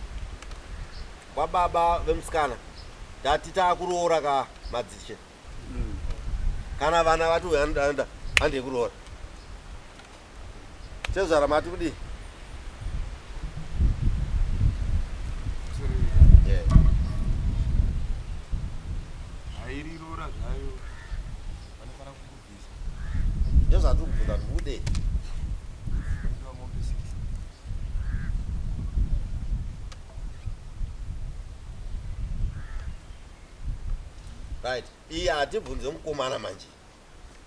kwababa vemusikana. Ndati taakuroora ka madzishe. Kana vana vati uyu anoda anoda handei kuroora. Tezvara mati kudii? Yeah. Hairi roora zvayo vanofanira kukubvisa. Ndozvatiri kubvunza kuti mukudei? Vanopiwa mombe 60. Right. Iyi hatibvunze mukomana manje.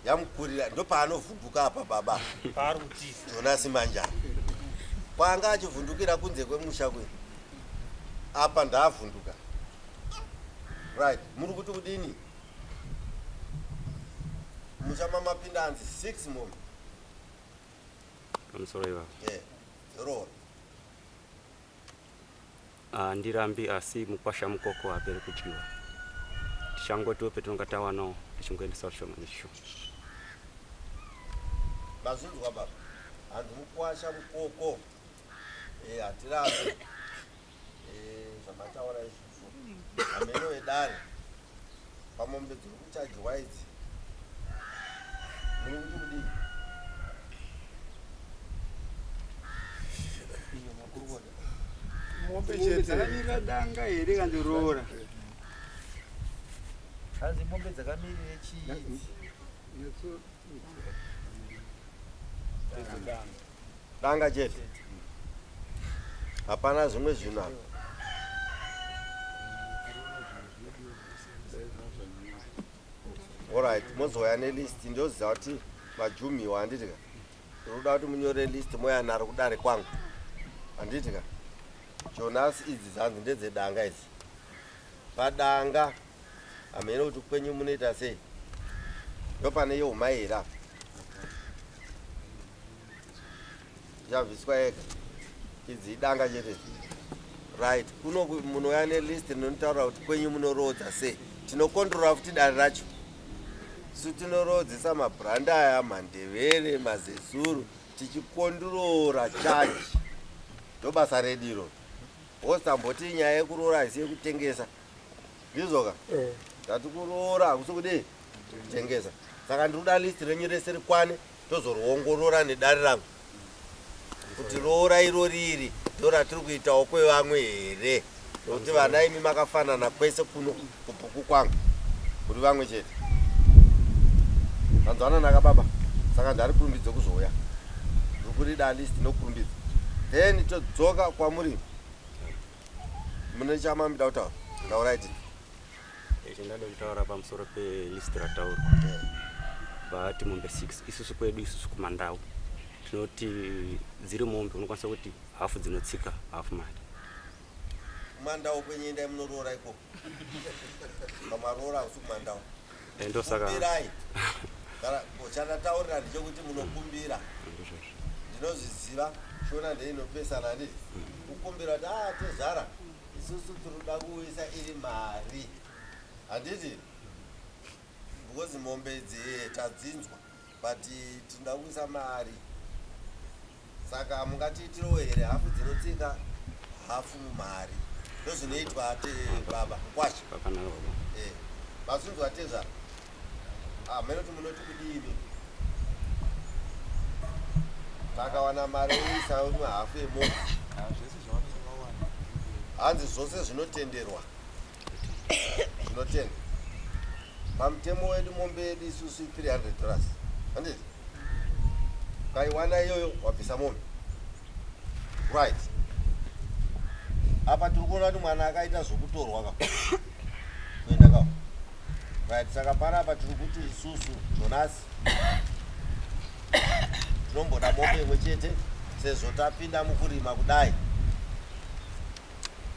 Yamukurira ndopaanovhunduka apa baba. Paari kutiza. Jonasi manje apa. Kwanga achivhundukira kunze kwemusha kwe. Apa ndaavhunduka. Right. Muri kuti kudini? Musha mamapinda hanzi 6 mombe. Pamusoro ivavo. Yeah. Roora. Handirambi asi mukwasha mukoko haperi kudyiwa. Tichangotiwo petinonga tawanawo tichingoendesa zvishoma nezvishoma. Mazvinzwa baba. Hanzi mukwasha mukoko. Hatirambi. Zvamataura izvozvo. Hameno wedare. Pamombe dziri kuchajiwa idzi. Muri kuti kudii? Mombe Mombe chete. dzakamirira danga here kana roora? Hanzi mombe dzakamirire chii idzi? Danga chete. Hapana zvimwe zvinhu apa. Alright, mozouya nelist ndoziva kuti majumiwa handiti ka. Ndinoda kuti munyore list moya naro kudare kwangu. Handiti ka. Jonas idzi dzanzi ndedzedanga idzi. Padanga hameno kuti kwenyu munoita sei. Ndopane yeumai here apa. Ichabviswa yega. Idzi idanga chete. Right, kuno munouya nelist rinotaura kuti kwenyu munoroodza sei. Tinokondrora futi dare racho. Isu tinoroodzesa mabranda aya, mandevere, mazezuru, tichikondrora charge. Ndobasa redu iroro. Because tamboti nyaya yekuroora haisi yekutengesa. Ndizvo ka? Eh. Tati kuroora hakusi kudii? Kutengesa. Saka ndiri kuda list renyu rese rikwane tozoriongorora nedare rangu. Kuti roora iro riri ndoratiri kuitawo kwevamwe here? Nokuti vana imi makafanana kwese kuno kubhuku kwangu. Kuri vamwe chete. Tanzwanana ka baba? Saka ndari kurumbidze kuzouya. Ndiri kurida list nokurumbidza. Then todzoka kwamuri. Mune chamamida kutaura? Taurai tini. Chandada kutaura pamusoro pelist rataurwa vati mombe 6 isusu kwedu isusu kumandau tinoti dziri mombe unokwanisa kuti hafu dzinotsika hafu mari. Kumandau kwenyu endai munoroora ikoko. Pamaroora hausi kumandau. Ndosaka Kumbirai. Kana chandataurira ndechekuti munokumbira. Ndinozviziva shona ndeinopesana handiti. Kukumbira kuti ah tezvara isusu tinoda kuisa iri mari. Handiti? Because mombe idzi tadzinzwa but tinoda kuisa mari. Saka mungatiitirewo here hafu dzinotsika hafu mari. Ndozvinoitwa te baba kwasha. Pakanaka baba. Eh. Mazvinzwa tezvara. Ah, mene kuti munoti kudini? Takawana mari oisa imwe hafu yemombe. Zvese zvavanenge vawana. Hanzi zvose zvinotenderwa. Zvinotendwa. Pamutemo wedu mombe yedu isusu $300. Handiti? Ukaiwana iyoyo wabvisa mombe. Right. Apa tiri kuona kuti mwana akaita zvokutorwa ka. Kuenda ka. Right, saka panapa tiri kuti isusu Jonas tinomboda mombe imwe chete sezvo tapinda mukurima kudai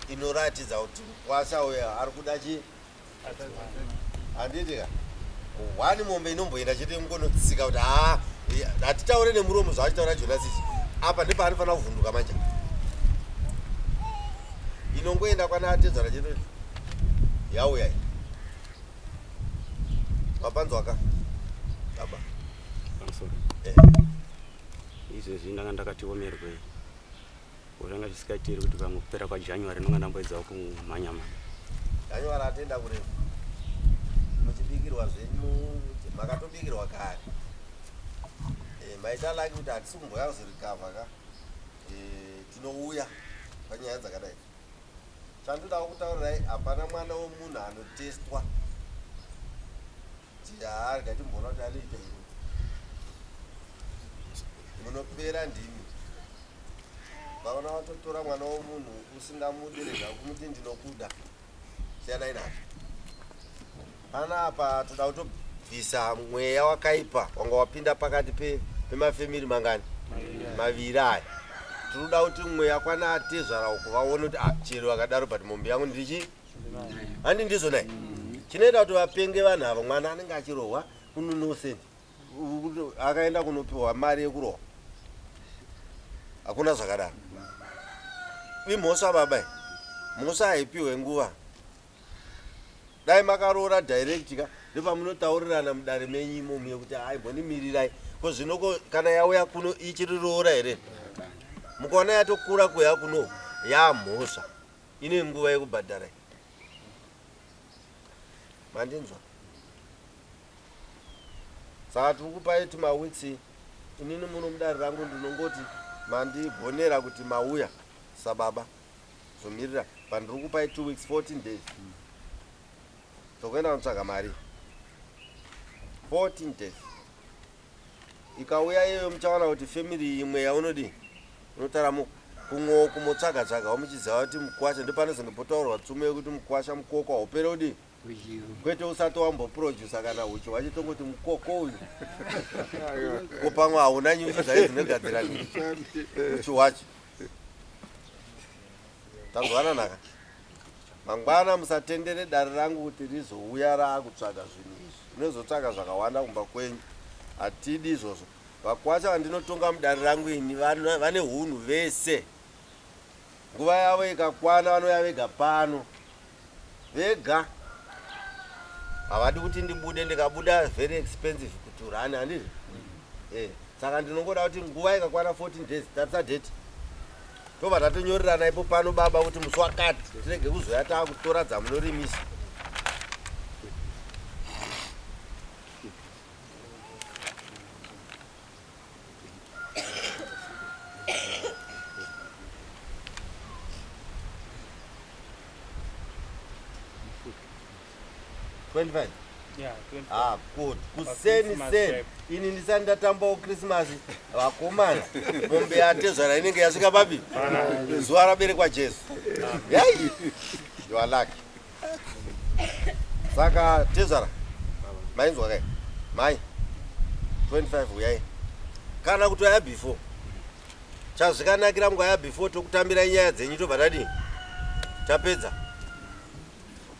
inoratidza kuti mukwasha uyo ari kuda chi handiti ka one mombe inomboenda chete ingonotsika kuti haa hatitaure nemuromo zvaachitaura Jonas ichi apa ndepaanofanira kuvhunduka manje inongoenda kwana atezvara chete yauya iyi mapanzwa ka baba? Pamusoro. Eh. Izvezvi ndanga ndakati omerwei. Zvanga zvisikaitiri kuti pamwe kupera kwaJanuary ndinonga ndamboedzawo kumhanya mhanya. January atenda kurefu muchibikirwa zvenyu makatobikirwa kare. Maita laki kuti hatisi kumboya kuzorikavha ka. Tinouya panyaya dzakadai. Chandodawo kutaurirai hapana mwana womunhu anotestwa kuti haarga timboona kuti anoita here. Munopera ndimi. Vaona vatotora mwana womunhu usingamudi rega kumuti ndinokuda. Siyanai nazvo. Panapa toda kutobvisa mweya wakaipa wanga wapinda pakati pemafemiri mangani? Maviri aya. Tinoda kuti mweya kwana atezvara uko vaone kuti ah, chero vakadaro but mombe yangu ndirichi handi ndizvo nai. Chinoita kuti vapenge vanhu ava mwana anenge achirohwa kunonosendi akaenda kunopiwa mari yekurohwa. Hakuna zvakadaro. Imhosva baba iyi. Mhosva haipiwe nguva. Dai makaroora direct ka ndopamunotaurirana mudare menyu imomo yekuti hai mbondimirirai. Ko zvino ko kana yauya kuno ichiri roora here? Mukaona yatokura kuuya kuno yamhosva. Ine nguva yekubhadhara. Mandinzwa? Saka tiri kupai tumaweeks inini muno mudare rangu ndinongoti mandigonera kuti mauya sababa. Zomirira pandiri kupai 2 weeks 14 days. Tokuenda kunotsvaga mari. 14 days. Ikauya iyoyo muchaona kuti family imwe yaunodii unotara kumwewo kumotsvaga tsvagawo muchiziva kuti mukwasha ndopanozenge potaurwa tsumo yekuti mukwasha mukoko haupere kudii kwete usati wamboprodusa kana huchi hwacho tongoti mukoko uyu ko pamwe hauna nyuchi dzai dzinogadzira huchi hwacho tanzwana naka mangwana musatendere dare rangu kuti rizouya raakutsvaga zvinhu izvi unozotsvaga zvakawanda kumba kwenyu hatidi izvozvo Vakwasha vandinotonga mudare rangu ini vane hunhu vese. Nguva yavo ikakwana vanouya vega pano. Vega. Havadi kuti ndibude ndikabuda very expensive kuti run handizvo? Eh, saka ndinongoda kuti nguva ikakwana 14 days tarisa date. Tobva tatonyorerana ipo pano baba kuti musi wakati tirege kuzoya taakutora dzamunorimisa. Ah, good. Kuseni seni ini ndisati ndatambawo Christmas vakomana mombe yatezvara inenge yasvika papi zuva raberekwa Jesu. Yai, you are lucky. Saka tezvara mainzwa kai mai 25 uyai kana kuti aya before chazvikanakira mukaya before tokutambirai nyaya dzenyu tobva tadii tapedza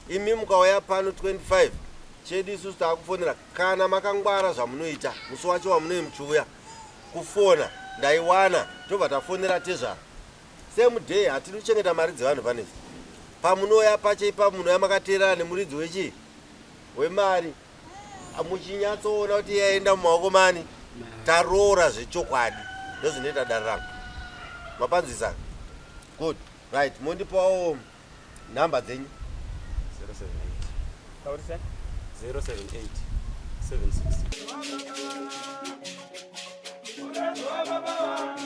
imi mukauya pano 25 chedu isusu taakufonera kana makangwara zvamunoita musi wacho wamunoi muchiuya kufona ndaiwana tobva tafonera tezvara Same day hatidi kuchengeta mari dzevanhu panezi. Pamunouya pacho ipapo munouya makateerana nemuridzi wechii wemari muchinyatsoona kuti yaenda mumaoko mani taroora zvechokwadi ndozvinoita dare rangu mapanzwisana good right mondipawo nhamba dzenyu 078 078 76